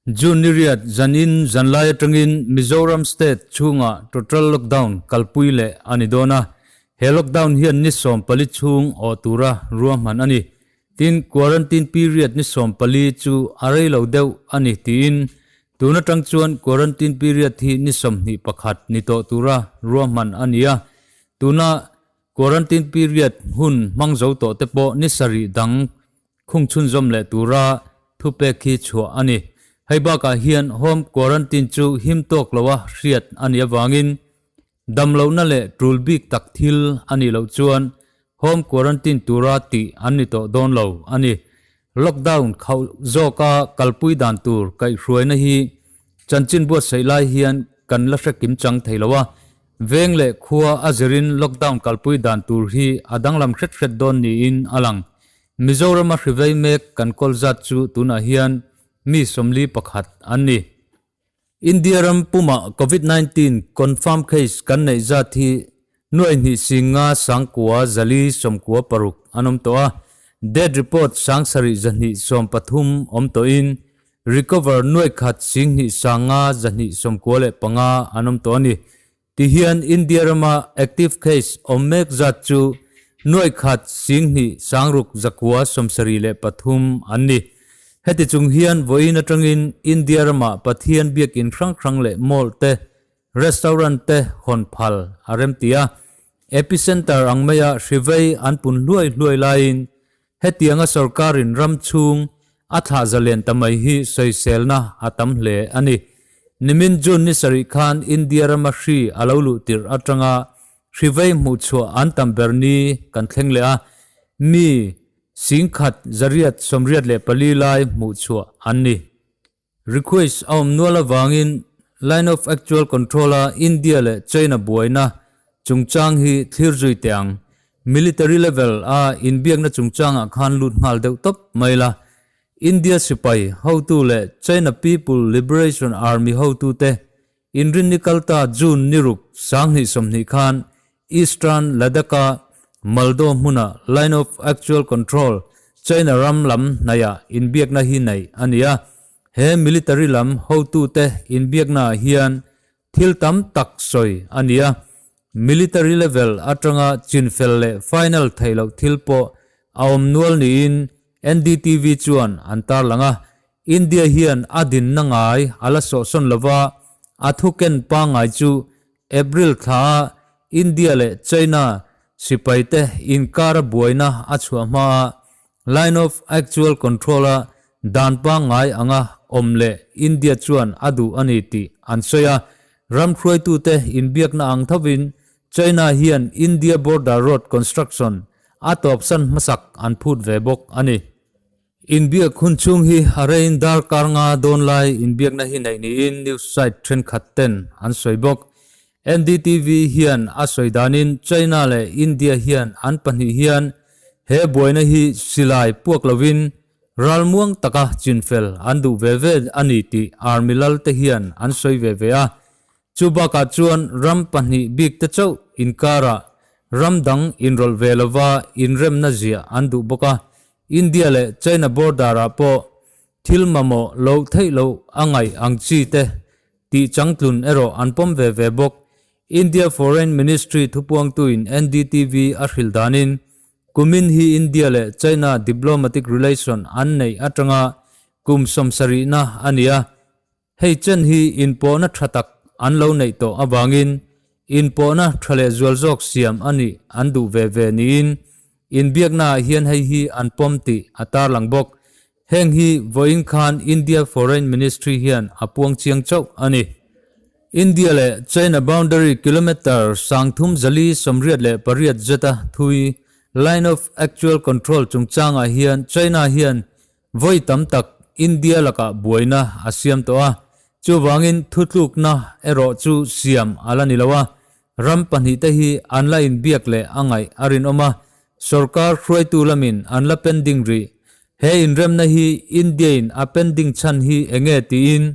June ni riat zanin zanlai atangin Mizoram state chhungah total lockdown kalpui leh a ni dawn a, he lockdown hian ni 14 chhung awh tura ruahman a ni. Tin, quarantine period ni 14 chu a rei lo deuh a ni tiin tun atang chuan quarantine period hi ni 21 ni tawh tura ruahman a ni a, tuna quarantine period hun hmang zo tawh te pawh ni 7 dang khung chhunzawm leh tura thupek hi chhuah a ni. Hei bakah hian home quarantine chu him tawk loa hriat a nih avangin Damlohna leh tul bik tak thil a nih loh chuan home quarantine tura tih an ni tawh dawn lo a ni. Lockdown khauh zawka kalpui dan tur kaihhruaina hi chanchin buatsaih lai hian kan la hre kim chang thei lo a, veng leh khua a zirin lockdown kalpui dan tur hi a danglam hret hret dawn niin a lang. Mizorama hrivei mek kan kawl zat chu tunah hian mi 41 an ni. India ram pumah Covid 19 confirm case kan neih zat hi nuaihnih singa sangkua zali sawmkua paruk an awm tawh a, death report 7213 awm tawhin recover nuaikhat singhnih sanga 295 an awm tawh a ni. Tihian India rama active case awm mek zat chu nuaikhat singhnih sangruk zakua 73 an ni. Heti chung hian vawiin atangin India rama Pathian biakin hrang hrang leh mall te, restaurant te hawn phal a rem ti a. Epicenter ang maia hrivei an pun hluai hluai laiin hetianga sorkarin ram chhung a thlah zalen ta mai hi sawiselna a tam hle a ni. Nimin June ni sarih khan India rama hri a lo luh tirh atanga hrivei hmuhchhuah an tam ber ni kan thleng leh a, mi Singkhat 884 lai hmuhchhuah an ni. Request a awm nual avangin Line of Actual Control a India leh China buaina chungchang hi thlir zui teh ang. Military level a inbiakna chungchangah khan lut nghal deuh tawp mai la. India sipai hotu leh China People Liberation Army hotute Inrinni kalta June ni ruk 2020 khan Eastern Ladakh-a Maldo hmuna Line of Actual Control China ram lam hnaihah inbiakna hi neih a ni a. He military lam hotute inbiaknaah hian thil tam tak sawi a ni a. Military level atanga chinfel leh final theih loh thil pawh a awm nual niin NDTV chuan an tarlang a. India hian a dinna ngai a la sawhsawn lova, a thuken pangngai chu April thla India leh China sipaite inkara buaina a chhuah hmaa Line of Actual Control-a dan pangngai anga awm leh India chuan a duh a ni tih an sawi a. Ram hruaitute inbiakna ang thovin China hian India Border Road Construction a tawpsan hmasak an phut ve bawk a ni. Inbiak hun chhung hi a rein darkar nga dawn lai inbiakna hi neih niin news site thenkhat ten an sawi bawk. NDTV hian a sawi danin China leh India hian an pahnih hian he buaina hi silai puak lovin ralmuang taka chinfel an duh ve ve a ni tih army lal te hian an sawi ve ve a. Chu bakah chuan ram pahnih bik te chauh inkarah ram dang inrawlh ve lova inremna ziah an duh bawk a. India leh China border ah pawh thil mamawh loh theih loh a ngaih ang chi te tih changtlun erawh an pawm ve ve bawk. India Foreign Ministry thupuangtuin NDTV a hrilh danin kumin hi India leh China diplomatic relation an neih atanga kum 70na a ni a. Hei chen hi inpawhna tha tak an lo neih tawh avangin inpawhna tha leh zual zawk siam a nih an duh ve ve niin inbiaknaah hian hei hi an pawm tih a tarlang bawk. Heng hi vawiin khan India Foreign Ministry hian a puang chiang chauh a ni. India leh China boundary kilometre 3,388 zeta thui Line of Actual Control chungchangah hian China hian Vawi tam tak India lakah buaina a siam tawh a, chuvangin thutlukna erawh chu siam a la ni lo a, ram pahnihte hi an la inbiak leh a ngaih a rinawm a, sorkar hruaitu lamin an la pending rih. He inremna hi India-in a pending chhan hi enge tiin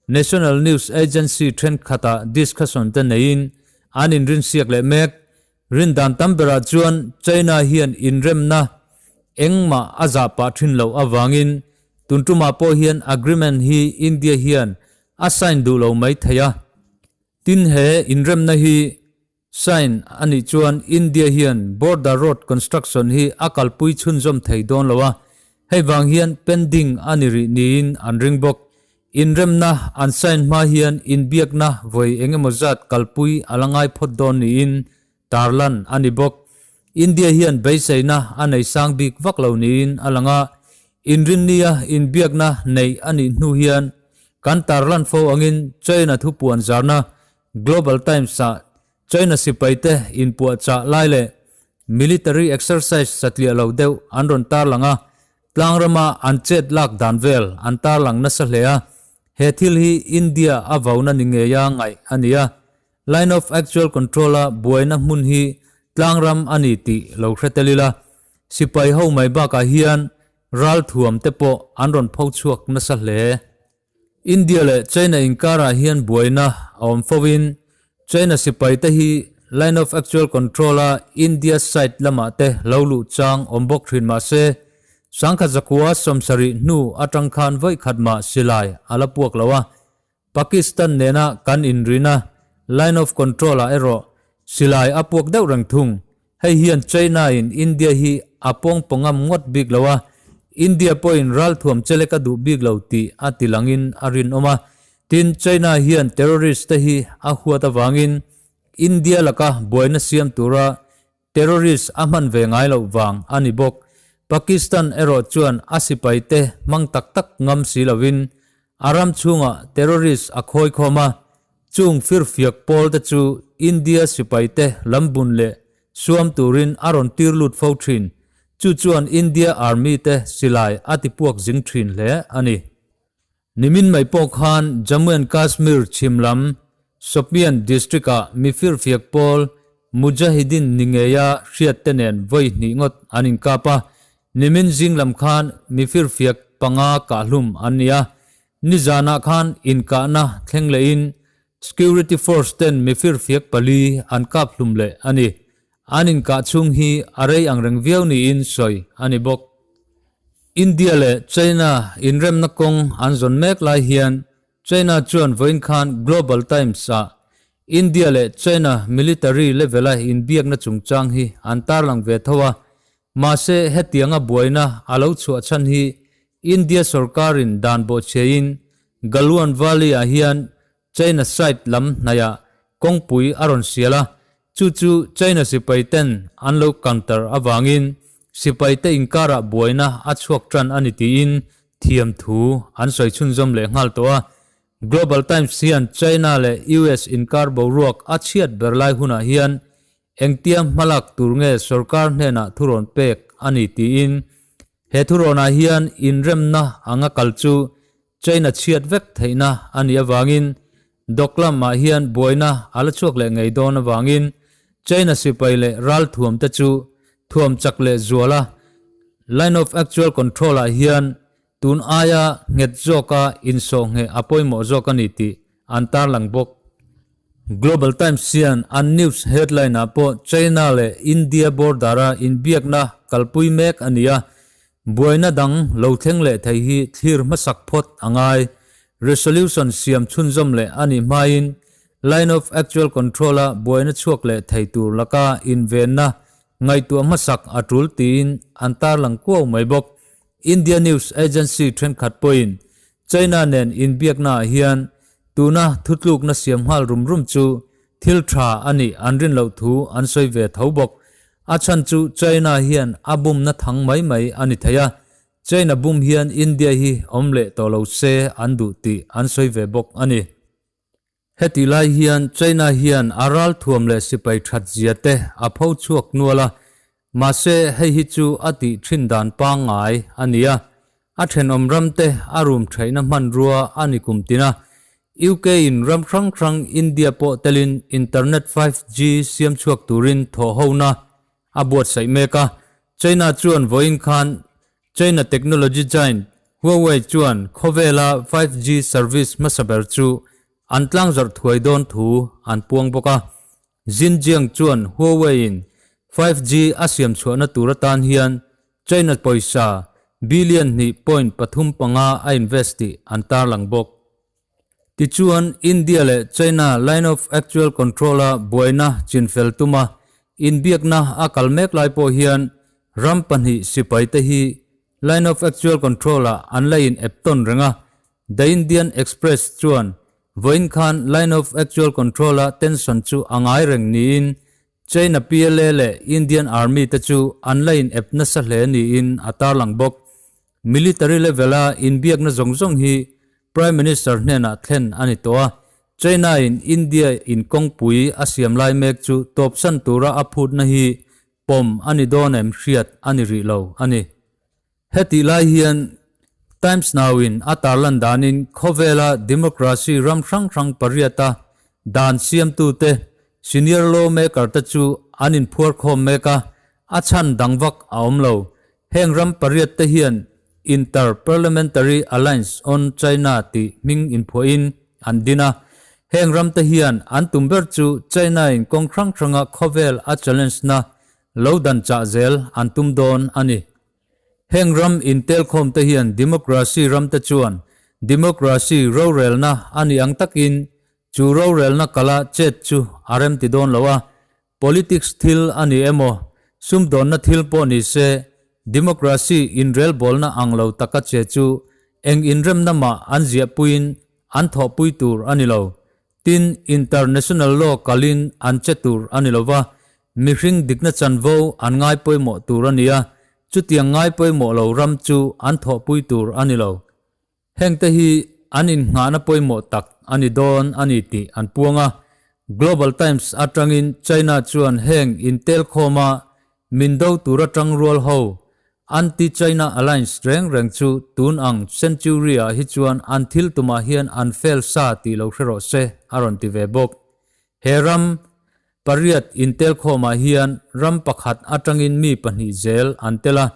National News Agency thenkhatah discussion te neiin an inrinsiak leh mek. Rindan tam berah chuan China hian inremna engmah a zah pah thin loh avangin Tun tumah pawh hian agreement hi India hian a sign duh lo mai thei a. Tin he inremna hi sign a nih chuan India hian border road construction hi a kalpui chhunzawm thei dawn lo a, hei vang hian pending a ni rih niin an ring bawk. Inremna an sign hma hian inbiakna vawi engemaw zat kalpui a la ngai phawt dawn niin tarlan a ni bawk. India hian beiseina a nei sang bik vak lo niin a lang a, inrinnia inbiakna neih a nih hnu hian kan tarlan fo angin China thupuan zarna Global Times-ah China sipaite inpuahchah lai leh military exercise satliah lo deuh an rawn tarlang a, tlangrama an chet lak dan vel an tarlang nasa hle a, he thil hi India a vauna ni ngeia ngaih a ni a. Line of Actual Control-a buaina hmun hi tlangram a ni tih lo hre tel ila, sipai ho mai bakah hian ralthuam te pawh an rawn pho chhuak nasa hle. India leh China inkarah hian buaina a awm foin China sipai te hi Line of Actual Control-a India side lamah te lo luh chang awm bawk thin mah se, sangkhat zakua sawmsarih hnu atang khan vawi khat mah silai a la puak lo a. Pakistan nena kan inrina Line of Control-ah erawh silai a puak deuh reng thung. Hei hian China-in India hi a pawng pawngam ngawt bik lo a, India pawhin ralthuam chelek a duh bik lo tih a ti langin a rinawm a. Tin, China hian terrorist te hi a huat avangin India laka buaina siam tura Terrorist a hman ve ngai loh vang a ni bawk. Pakistan erawh chuan a sipaite hmang tak tak ngam si lovin a ram chhungah terrorist a khawi khawm a, chung firfiak pawl te chu India sipaite lam bun leh suam turin a rawn tir lut fo thin. Chu chuan India Army te silai a ti puak zing thin hle a ni. Nimin mai pawh khan Jammu and Kashmir chhim lam Shopian district-ah mi firfiak pawl Mujahideen ni ngeia hriat te nen vawi hnih ngawt an inkap a, nimin zing lam khan mi firfiak panga kahhlum an ni a, nizanah khan inkahna thleng lehin Security force ten mi firfiak pali an kap hlum leh a ni. An inkah chhung hi a rei ang reng viau niin sawi a ni bawk. India leh China inremna kawng an zawn mek lai hian China chuan vawiin khan Global Times-ah India leh China military level-a inbiakna chungchang hi an tarlang ve tho a, mahse hetianga buaina a lo chhuah chhan hi India sorkarin dan bawhchhiain Galwan Valley-ah hian China side lam hnaihah kawngpui a rawn sial a, chu chu China sipai ten an lo counter avangin sipai te inkarah buaina a chhuak tan a ni tiin thiam thu an sawi chhunzawm leh nghal tawh a. Global Times hian China leh US inkar boruak a chhiat ber lai hunah hian engtia hmalak tur nge sorkar hnenah thurawn pek a ni tiin he thurawnah hian inremna anga kal chu China chhiat vek theihna a nih avangin Doklam ah hian buaina a la chhuak leh ngei dawn avangin China sipai leh ralthuam te chu thuam chak leh zual a, Line of Actual Control ah hian tun aia nghet zawka insawhngheh a pawimawh zawk a ni tih an tarlang bawk. Global Times hian an news headline ah pawh China leh India border a inbiakna kalpui mek a ni a, Buaina dang lo thleng leh thei hi thlir hmasak phawt a ngai. Resolution siam chhunzawm leh a nih hmain Line of Actual Control-a buaina chhuak leh thei tur laka invenna ngaihtuah hmasak a tul tiin an tarlang kuau mai bawk. India news agency thenkhat pawhin China nen inbiaknaah hian tuna thutlukna siam nghal rum rum chu thil tha a nih an rin loh thu an sawi ve tho bawk. A chhan chu China hian a bumna thang mai mai a ni thei a, China bum hian India hi awm leh tawh lo se an duh tih an sawi ve bawk a ni. Hetih lai hian China hian a ralthuam leh sipai that zia te a pho chhuak nual a, mahse hei hi chu a tih thin dan pangngai a ni a, a thenawm ram te a rum theihna hmanrua a ni kum tin a, UK in ram hrang hrang India pawh telin internet 5G siam chhuak turin thawhhona a buatsaih mek a, China chuan vawiin khan China technology giant Huawei chuan khawvela 5G service hmasa ber chu an tlangzarh thuai dawn thu an puang bawk a. Xinjiang chuan Huawei-in 5G a siam chhuahna tur atan hian China pawisa. Billion hnih point pathum panga a invest tih an tarlang bawk. Tichuan, India leh China Line of Actual Control-a buaina chinfel tuma inbiakna a kal mek lai pawh hian ram pahnih sipaite hi Line of Actual Control-ah an la in ep tawn reng a, The Indian Express chuan vawiin khan Line of Actual Control-a tension chu a ngai reng niin China PLA leh Indian Army te chu an la in ep nasa hle niin a tarlang bawk. Military level-a inbiakna zawng zawng hi Prime Minister hnenah thlen a ni tawh a, China-in India in kawngpui a siam lai mek chu tawpsan tura a phutna hi pawm a ni dawn em hriat a ni rih lo a ni. Hetih lai hian Times Now-in a tarlan danin khawvela democracy ram hrang hrang pariata dan siamtute, senior lawmaker te chu an inphuar khawm mek a, a chhan dang vak a awm lo. Heng ram pariat te hian Inter-Parliamentary Alliance on China tih hming inphuahin an din a. Heng ram te hian an tum ber chu China-in kawng hrang hranga khawvel a challenge na lo dan chah zel an tum dawn a ni. Heng ram intelkhawm te hian democracy ram te chuan democracy rorelna a nih ang takin chu rorelna kala chet chu a rem ti dawn lo a, politics thil a ni emaw sumdawnna thil pawh ni se democracy inrelbawlna ang lo taka che chu eng inremna mah an ziahpuiin an thawhpui tur a ni lo. Tin, international law kalin an che tur a ni lo va, mihring dikna chanvo an ngai pawimawh tur a ni a, chutiang ngai pawimawh lo ram chu an thawhpui tur a ni lo. Hengte hi an innghahna pawimawh tak a ni dawn a ni tih an puang a. Global Times atangin China chuan heng intelkhawma min do tura tangrual ho Anti-China Alliance reng reng chu tun ang century-ah hi chuan an thil tumah hian an fail sa tih lo hre rawh se, a rawn ti ve bawk. He ram pariat intelkhawmah hian ram pakhat atangin mi pahnih zel an tel a.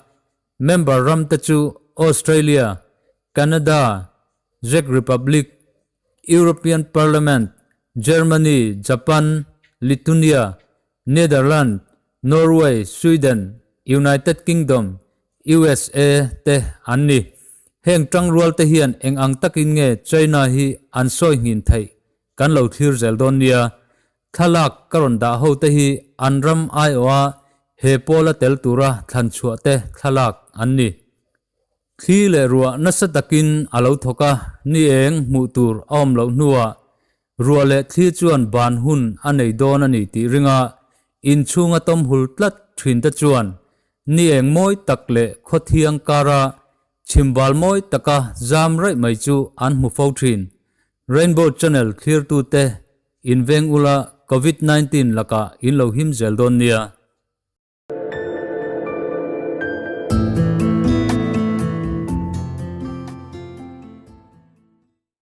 Member ramte chu Australia, Canada, Czech Republic, European Parliament, Germany, Japan, Lithuania, Netherlands, Norway, Sweden, United Kingdom, usa te an ni. Heng tangrual te hian eng ang takin nge China hi an sawi nghin theih kan lo thlir zel dawn nia. Thlalak ka rawn dah ho te hi an ram aiawha he pawla tel tura thlan chhuah te thlalak an ni. Thli leh ruah nasa takin a lo thawk a, ni eng hmuh tur a awm loh hnuah ruah leh thli chuan ban hun a nei dawn a ni tih ringa inchhunga tawm hul tlat thin te chuan ni eng mawi tak leh khawthiang kara chhimbal mawi taka zam raih mai chu an hmu fo thin. Rainbow Channel thlirtute inveng ula Covid 19 lakah in lo him zel dawn nia.